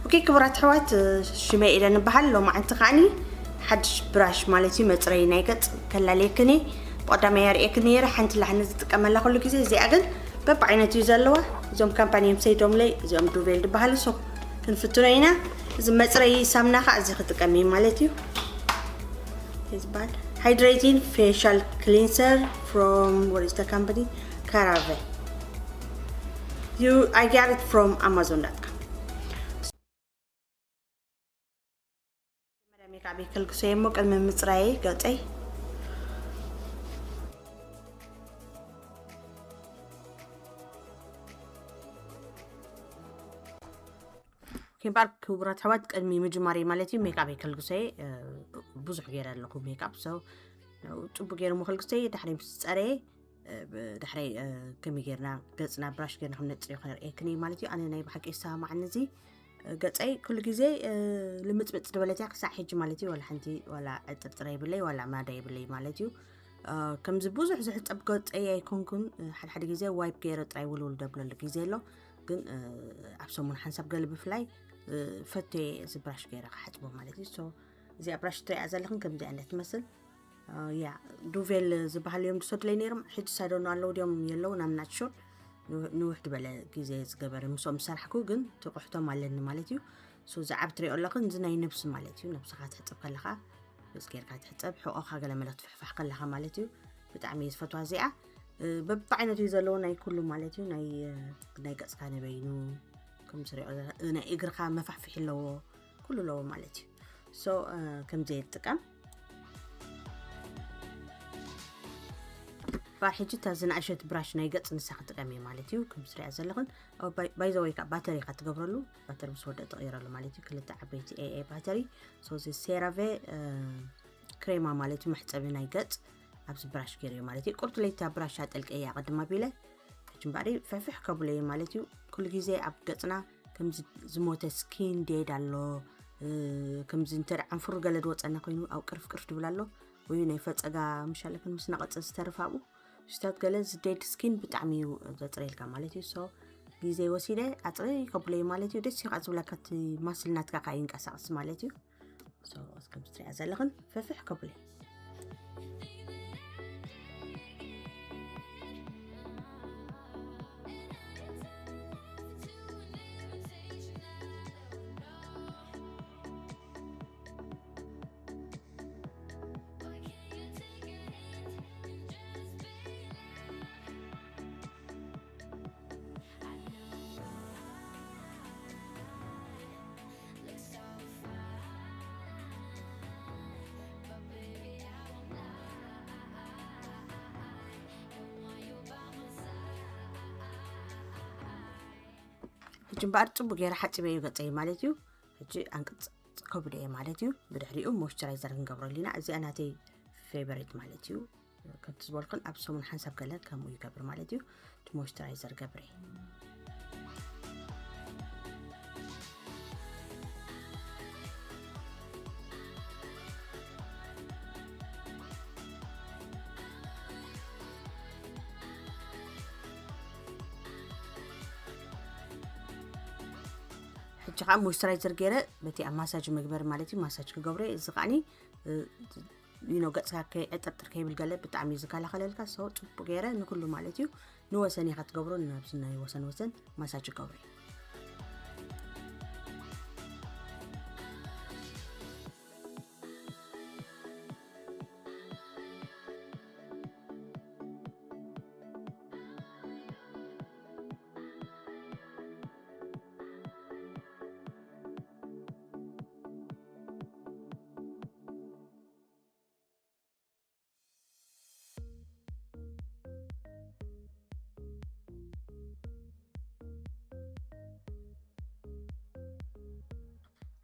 ኦኬ ክቡራት ኣሕዋት፣ ሽመይ ኢለ ንበሃል። ሎማዓንቲ ከዓኒ ሓድሽ ብራሽ ማለት እዩ መፅረይ ናይ ገፅ ከላልየክን እየ። ብቐዳማይ ኣርእየክን ነይረ፣ ሓንቲ ላሕኒ ዝጥቀመላ ኩሉ ግዜ። እዚኣ ግን በብዓይነቱ እዩ ዘለዋ። እዞም ካምፓኒ እዮም ሰይዶምለይ፣ እዚኦም ዱቬል ዝበሃሉ። ሶ ክንፍትኖ ኢና። እዚ መፅረይ ሳምና ከዓ እዚ ክጥቀም እዩ ማለት እዩ። ዝበሃል ሃይድሬቲንግ ፌሻል ክሊንሰር from what is the company? ካራቨ። You, I got it from amazon dot com. መጀመርያ ሜክኣፕ ይከልግሶ እየ እሞ ቅድሚ ምፅራይ ገፀይ ኪምባር ክቡራት ኣሕዋት፣ ቅድሚ ምጅማረይ ማለት እዩ ሜክኣፕ ይከልግሶ እየ። እ፣ ብዙሕ ገይረ ኣለኹ ሜክኣፕ፣ so ፅቡቅ ገይረ ምከልግሶ እየ። ዳሕረይ ምስ ፀረየ፣ እ፣ ብ-፣ ዳሕረይ፣ እ፣ ከመይ ጌርና ገፅና ብራሽ ጌርና ከም ነፅርዮ ከነርእየክን እየ ማለት እዩ። ኣነ ናይ ብሓቂ ይሰማማዓኒ እዚ፣ እ፣ ገፀይ ኩሉ ግዜ፣ እ፣ ልምፅምፅ ዝበለት እያ ክሳዕ ሕጂ ማለት እዩ። ዋላ ሓንቲ ዋላ ዕጥርጥር የብለይ ዋላ ማዳ የብለይ ማለት እዩ። እ፣ ከምዚ ብዙሕ ዝሕፀብ ገፀይ ኣይኮንኩን። እ፣ ሓደ ሓደ ግዜ ዋይፕ ገይረ ጥራይ ውልውል ደብለሉ ግዜ ኣሎ። ግን፣ እ፣ ኣብ ሰሙን ሓንሳብ ገለ ብፍላይ፣ እ፣ ፈትየ እዚ ብራሽ ገይረ ክሓፅቦ ማለት እዩ። So እዚኣ ብራሽ ትሪኣ ዘለኽን ከምዚኣ እንዳ ትመስል። እ፣ ያ ዱቬል ዝበሃል እዮም ዝሰዱለይ ነይሮም። ሕጂ ሳይዶኖ ኣለዉ ድዮም የለውን I'm not sure። ንው-፣ ንውሕ ዝበለ ግዜ ዝገበረ ምስኦም ዝሰራሕኩ ግን ትቑሕቶም ኣለኒ ማለት እዩ። So እዚ ዓብ ትሪኦ ኣለኽን እዚ ናይ ነብሲ ማለት እዩ። ነብስኻ ትሕፅብ ከለኻ ገፅ ጌርካ ትሕፀብ፣ ሕቖኻ ገለ መለ ክትፍሕፋሕ ከለኻ ማለት እዩ። ብጣዕሚ እየ ዝፈትዋ እዚኣ። እ፣ በብዓይነቱ እዩ ዘለዎ፣ ናይ ኩሉ ማለት እዩ። ናይ፣ እ፣ ናይ ገፅካ ነበይኑ፣ ከም ትሪኦ ዘለ-፣ እ፣ ናይ እግርኻ መፋሕፍሒ ኣለዎ፣ ኩሉ ኣለዎ ማለት እዩ። So፣ እ፣ ከምዚ እየ ዝጥቀም። ባር ሕጂ እታ ዝናእሸት ብራሽ ናይ ገፅ ንሳ ክጥቀም እየ ማለት እዩ። ከም ትሪኣ ዘለኽን፣ ኦ፣ ባይ፣ ባይ ዘ ወይ ከዓ ባተሪ ኢኻ ትገብረሉ፣ ባተሪ ምስ ወደ ትቕይረሉ ማለት እዩ። ክልተ ዓበይቲ ኤ ኤ ባተሪ። So እዚ ሴራቬ፣ እ፣ ክሬማ ማለት እዩ፣ መሕፀቢ ናይ ገፅ ኣብዚ ብራሽ ገይረዮ ማለት እዩ። ቁርጡለይ እታ ብራሽ ኣጠልቀያ ቅድም ኣቢለ። ሕጂ እምበኣር ፍሕፍሕ ከብሎ እየ ማለት እዩ። ኩሉ ግዜ ኣብ ገፅና ከምዚ ዝሞተ ስኪን ዴድ ኣሎ፣ እ፣ ከምዚ እንተ ደኣ ዓንፍሩ ገለ ዝወፀና ኮይኑ ኣብ ቅርፍ ቅርፍ ድብል ኣሎ፣ ወይ ናይ ፈፀጋ ምሻለክን ምስ ነቐፀ ዝተርፍ ኣብኡ ሽታት ገለ እዚ ዴድ ስኪን ብጣዕሚ እዩ ዘፅረየልካ ማለት እዩ። So ግዜ ወሲደ ኣፅረይ ከብሎ እየ ማለት እዩ። ደስ እዩ ከዓ ዝብለካ እቲ ማስል ናትካ ከዓ ይንቀሳቐስ ማለት እዩ። So እስከም ትሪኣ ዘለኽን ፍፍሕ ከብሎ እየ። ሕጂ እምበኣር ጽቡቅ ገይረ ሓጺበዮ ገጸይ ማለት እዩ። ሕጂ ኣንቅጽ ከብዶ እየ ማለት እዩ። ብድሕሪኡ ሞይስቸራይዘር ክንገብረሉ ኢና። እዚኣ ናተይ ፌቨሪት ማለት እዩ። ከምቲ ዝበልኩን ኣብ ሰሙን ሓንሳብ ገለ ከምኡ ይገብር ማለት እዩ። እቲ ሞይስቸራይዘር ገብረ። ሕጂ ከዓ ሞይስቸራይዘር ገይረ በቲ ኣብ ማሳጅ መግበሪ ማለት እዩ ማሳጅ ክገብረ። እዚ ከዓኒ ዩ ኖ ገጽካ ከይዕጥርጥር ከይብል ገለ ብጣዕሚ እዩ ዝከላኸለልካ። So ጽቡቅ ገይረ ንኩሉ ማለት እዩ ንወሰን ኢኻ ትገብሮ። ናብዚ ናይ ወሰን ወሰን ማሳጅ ገብረ።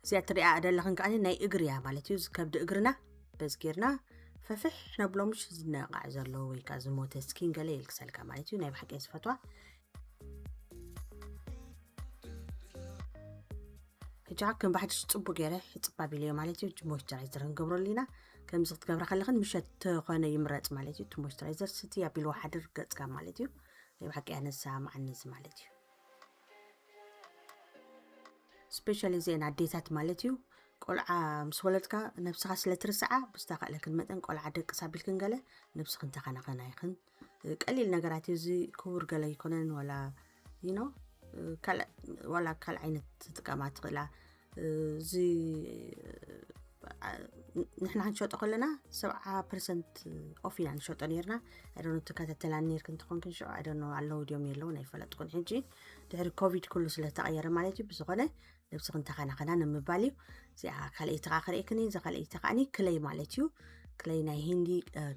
እዚኣ ትሪኣ ደለኽን ከዓኒ ናይ እግሪ እያ ማለት እዩ። እዚ ከብዲ እግርና በዚ ጌርና ፈፍሕ ነብሎ፣ ምሽ ዝነቓዕ ዘሎ ወይ ከዓ ዝሞተ ስኪን ገለ የልክሰልካ ማለት እዩ። ናይ ብሓቂ እየ ዝፈትዋ። ሕጂ ከዓ ከም ብሓድሽ ጽቡቅ ገይረ ሕጽብ ኣቢለዮ ማለት እዩ። ሕጂ ሞይስቸራይዘር ክንገብረሉ ኢና። ከምዚ ክትገብራ ከለኽን ምሸት ተኾነ ይምረጽ ማለት እዩ። እቲ ሞይስቸራይዘር ስቲ ኣቢልዎ ሓድር ገጽካ ማለት እዩ። ናይ ብሓቂ ኣነ ዝሰማማዓኒ እዚ ማለት እዩ። ስፔሻሊ እዚአን ኣዴታት ማለት እዩ። ቆልዓ ምስ ወለድካ ነብስኻ ስለ ትርስዓ፣ ብዝተኻእለክን መጠን ቆልዓ ደቅስ ኣቢልክን ገለ ነብስኽን ተኸናኸና ኢኽን። ቀሊል ነገራት እዩ፣ እዚ ክቡር ገለ ኣይኮነን። ዋላ you know፣ ካልእ ዋላ ካልእ ዓይነት ትጥቀማ ትኽእላ። እዚ ንሕና ክንሸጦ ከለና ሰብዓ ፐርሰንት ኦፍ ኢና ንሸጦ ነርና። ኣይ ዶንት ኖ ትከታተላኒ ነርክን ትኾንክን ሽዑ ኣይ ዶንት ኖ ኣለዉ ድዮም የለውን ኣይፈለጥኩን። ሕጂ ድሕሪ ኮቪድ ኩሉ ስለ ተቐየረ ማለት እዩ። ብዝኾነ ነብስኽን ተኸናኸና ንምባል እዩ። እዚኣ ካልኣይቲ ከዓ ክርእየክን እየ። እዛ ካልኣይቲ ከዓኒ ክለይ ማለት እዩ። ክለይ ናይ ሂንዲ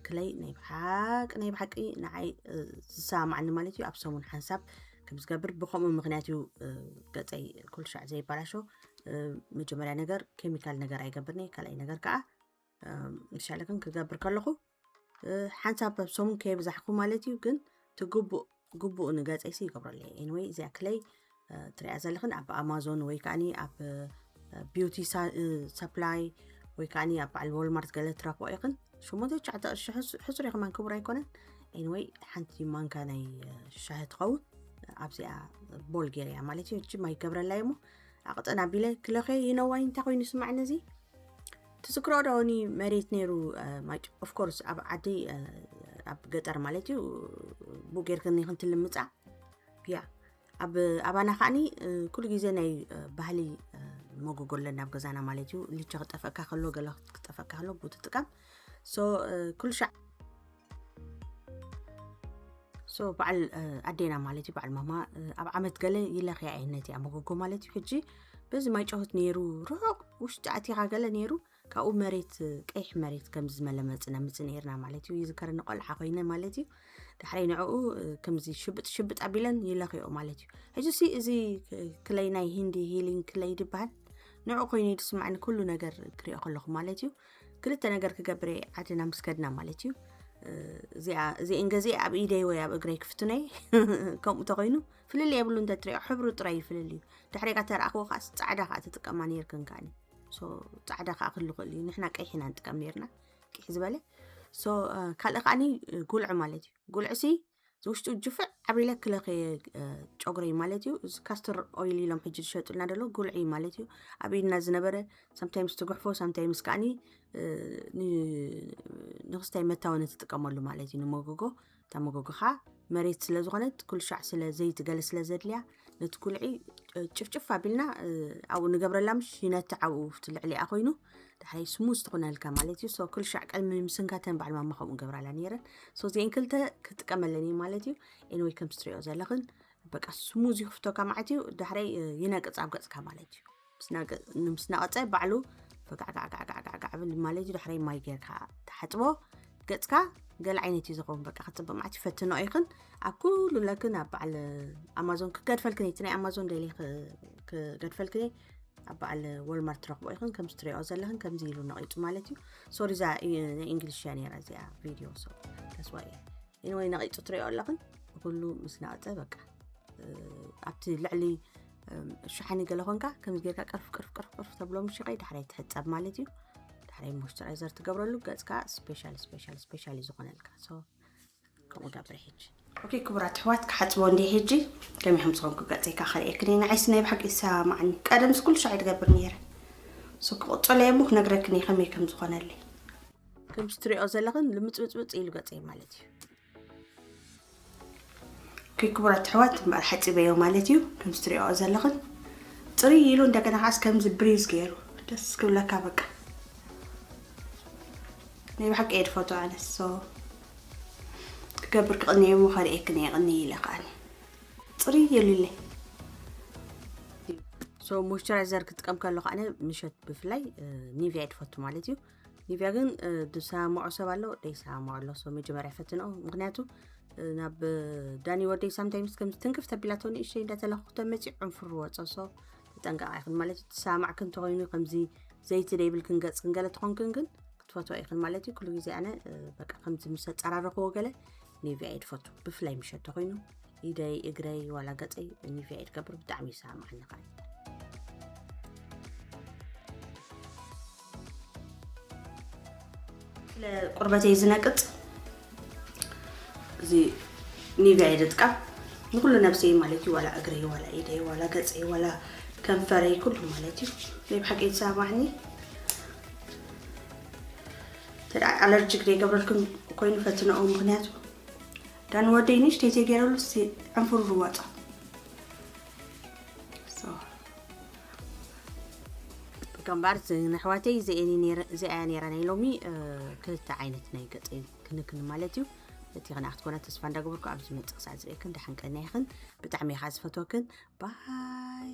ክለይ ናይ ብሓቂ ናይ ብሓቂ ንዓይ ዝሰማማዓኒ ማለት እዩ። ኣብ ሰሙን ሓንሳብ ከም ዝገብር ብኸምኡ ምኽንያት እዩ ገፀይ ኩሉ ሻዕ ዘይበላሾ። መጀመርያ ነገር ኬሚካል ነገር ኣይገብርኒ። ካልኣይ ነገር ከዓ ንሻለክን ክገብር ከለኹ ሓንሳብ ኣብ ሰሙን ከየብዛሕኩ ማለት እዩ። ግን ትግቡእ ግቡእ ንገፀይሲ ይገብረለይ። ኤንወይ እዚኣ ክለይ ትሪያ ዘለኽን ኣብ ኣማዞን ወይ ከዓኒ ኣብ ቢዩቲ ሰፕላይ ወይ ከዓኒ ኣብ በዓል ወልማርት ገለ ትረኽቦ ኢኽን። ሸሞንተ ትሽዓተ ቅርሺ ሕሱር እዩ ከማን ክቡር ኣይኮነን። ኤንወይ ሓንቲ ማንካ ናይ ሻሂ ትኸውን ኣብዚኣ ቦል ገይረያ ማለት እዩ። ሕጂ ማይ ይገብረላ እሞ ኣቕጥን ኣቢለ ክለኸ ይነዋይ እንታይ ኮይኑ ይስማዕኒ እዚ ትዝክሮ ዶ ኒ መሬት ነይሩ ማጭ ኦፍ ኮርስ ኣብ ዓዲ ኣብ ገጠር ማለት እዩ። ብኡ ጌርክን ኢኽን ትልምጻ ያ ኣብ ኣባና ከዓኒ ኩሉ ግዜ ናይ ባህሊ መጎጎ ኣለና ኣብ ገዛና ማለት እዩ። ልቸ ክጠፈእካ ከሎ ገለ ክጠፈእካ ከሎ ብኡ ትጥቀም። ሶ ኩሉ ሻዕ ሶ በዓል ኣዴና ማለት እዩ በዓል ማማ ኣብ ዓመት ገለ ይለኽያ እየን ነቲ መጎጎ ማለት እዩ። ሕጂ በዚ ማይ ጨውት ነይሩ ርሑቕ ውሽጢ ኣቲኻ ገለ ነይሩ ካብኡ መሬት ቀይሕ መሬት ከምዚ ዝመለ መፅና ምፅ ነይርና ማለት እዩ። ይዝከረኒ ቆልዓ ኮይነ ማለት እዩ። ዳሕረይ ንዕኡ ከምዚ ሽብጥ ሽብጥ ኣቢለን ይለኽዮ ማለት እዩ። ሕጂ ሲ እዚ ክለይ ናይ ሂንዲ ሂሊንግ ክለይ ድበሃል ንዕኡ ኮይኑ ድስማዕኒ ኩሉ ነገር ክሪኦ ከለኹ ማለት እዩ። ክልተ ነገር ክገብር እየ ዓድና ምስ ከድና ማለት እዩ። እዚኣ እዚአን ገዚአ ኣብ ኢደይ ወይ ኣብ እግረይ ክፍትኖይ ከምኡ ተኮይኑ ፍልልይ የብሉ እንተ ትሪኦ ሕብሩ ጥራይ ይፍልል እዩ። ድሕሪካ ተረኣኽዎ ከዓ ፃዕዳ ከዓ ትጥቀማ ነይርክን ከዓኒ ሶ ፃዕዳ ከዓ ክህሉ ክእል እዩ። ንሕና ቀይሕ ኢና ንጥቀም ነይርና ቀይሕ ዝበለ ሶ ካልእ ከዓኒ ጉልዒ ማለት እዩ። ጉልዒ ሲ ዝውሽጡ ጅፍዕ ዓቢለ ክለኸየ ጨጉረይ ማለት እዩ። እዚ ካስተር ኦይል ኢሎም ሕጂ ዝሸጡልና ደሎ ጉልዒ ማለት እዩ። ኣብ ኢድና ዝነበረ ሳምታይምስ ትጉሕፎ ሳምታይምስ ከዓኒ ንክስታይ መታወኒ ትጥቀመሉ ማለት እዩ። ንመጎጎ እታ መጎጎ ከዓ መሬት ስለ ዝኾነት ኩሉ ሻዕ ስለ ዘይቲ ገለ ስለ ዘድልያ ነቲ ጉልዒ ጭፍጭፍ ኣቢልና ኣብኡ ንገብረላ ምሽ ይነትዕ ኣብኡ እቲ ልዕሊኣ ኮይኑ ዳሕራይ ስሙዝ ትኾነልካ ማለት እዩ። ሶ ኩሉ ሻዕ ቀድሚ ምስንካተን በዓል ማማ ከምኡ ገብራላ ነይረን። ሶ እዚአን ክልተ ክጥቀመለን እየ ማለት እዩ። ኤንወይ ከምዚ ትሪኦ ዘለኽን በቃ ስሙዝ ይኽፍቶካ ማለት እዩ። ዳሕራይ ይነቅፅ ኣብ ገፅካ ማለት እዩ። ምስ ናቀፀ ባዕሉ ፈጋዕጋዕጋዕጋዕጋዕ ብል ማለት እዩ። ዳሕራይ ማይ ጌርካ ተሓፅቦ ገፅካ ገለ ዓይነት እዩ ዝኸውን። በቃ ክፅብቅ ማለት እዩ። ፈትኖ ኢኽን ኣብ ኩሉ ለክን ኣብ በዓል ኣማዞን ክገድፈልክን እቲ ናይ ኣማዞን ደሊ ክገድፈልክን ኣብ በዓል ወልማርት ትረኽቦ ኢኽን። ከምዚ ትሪኦ ዘለኽን ከምዚ ኢሉ ነቂፁ ማለት እዩ። ሶሪ እዛ ናይ እንግሊሽ እያ ነይራ እዚኣ ቪድዮ ሶ ተስዋ እየ ኢንወይ ነቂፁ ትሪኦ ኣለኽን። ኩሉ ምስ ነቐፀ በቃ ኣብቲ ልዕሊ ሸሓኒ ገለ ኮንካ ከምዚ ጌርካ ቅርፍ ቅርፍ ቅርፍ ቅርፍ ተብሎ ምሽቀይ ዳሕራይ ትሕፀብ ማለት እዩ። ዳሕራይ ሞይስቸራይዘር ትገብረሉ ገፅካ ስፔሻል ስፔሻል ስፔሻል እዩ ዝኾነልካ። ሶ ከምኡ ገብረ ሕጂ። ኦኬ ክቡራት ኣሕዋት ክሓፅቦ እንዲ ሕጂ ከመይ ከም ዝኾንኩ ገፀይካ ከርእየክን እየ። ንዓይስ ናይ ብሓቂ ይሰማማዕኒ። ቀደምስ ኩሉ ሻዕ ትገብር ነይረ። ሶ ክቕፅሎ እየ እሞ ክነግረክን እየ ከመይ ከም ዝኾነለይ። ከምዚ ትሪኦ ዘለኽን ልምፅምፅምፅ ኢሉ ገፀይ ማለት እዩ። ኦኬ ክቡራት ኣሕዋት እምበኣር ሓፂበዮ ማለት እዩ። ከምዚ ትሪኦ ዘለኽን ፅርይ ኢሉ እንደገና ከዓስ ከምዚ ብሪዝ ገይሩ ደስ ክብለካ በቃ ናይ ብሓቂ እየ ድፈቱ ኣነስ ሶ ክገብር ክቕንየ እሞ ከርእየክን እየ ቅንይ ኢለ ከዓኒ ፅርይ ኢሉለይ። ሶ ሞይስቸራይዘር ክጥቀም ከለኹ ኣነ ምሸት ብፍላይ ኒቪያ እየ ድፈቱ ማለት እዩ። ኒቪያ ግን ድሰማምዖ ሰብ ኣሎ ደይሰማምዖ ኣሎ። ሶ መጀመርያ ፈትንኦ ምክንያቱ ናብ ዳኒ ወደይ ሳምታይምስ ከምዚ ትንክፍ ተቢላቶ ንእሽተይ እንዳተለኽኩ ተመፂ ዕንፍሩ ወፀ። ሶ ተጠንቀቃ ኢኽን ማለት እዩ። ትሰማማዕክን እንተኮይኑ ከምዚ ዘይቲ ደይብልክን ገፅክን ገለ ትኾንክን ግን ክትፈትዎ ኢኽን ማለት እዩ። ኩሉ ግዜ ኣነ በቃ ከምዚ ምስ ኣፀራረኽዎ ገለ ኒቪያ እየ ድፈቱ ብፍላይ ምሸት ተኮይኑ ኢደይ እግረይ ዋላ ገፀይ ኒቪያ እየ ድገብር ብጣዕሚ ይሰማማዓኒ ከዓ ስለ ቁርበተይ ዝነቅፅ እዚ ኒቪያ እየ ድጥቀም ንኩሉ ነብሰይ ማለት እዩ። ዋላ እግረይ ዋላ ኢደይ ዋላ ገፀይ ዋላ ከንፈረይ ኩሉ ማለት እዩ። ናይ ብሓቂ ይሰማዕኒ። ተዳ ኣለርጂክ ዘይገብረልኩም ኮይኑ ፈትነኦ። ምክንያቱ ዳን ወደይ ንእሽተይ ዘይገይረሉ ሲ ዕንፍሩ ርዋጣ። So፣ ከም ባር ነሕዋተይ እዚኣያ ነይራ ናይ ሎሚ ክልተ ዓይነት ናይ ገፀይ ክንክን ማለት እዩ። እቲ ከነኣክት ኮነ ተስፋ እንዳገበርኩ ኣብዚ መፅእ ክሳዕ ዝርእየክን ደሓን ቀና ይኽን። ብጣዕሚ ኢኻ ዝፈትወክን። ባይ።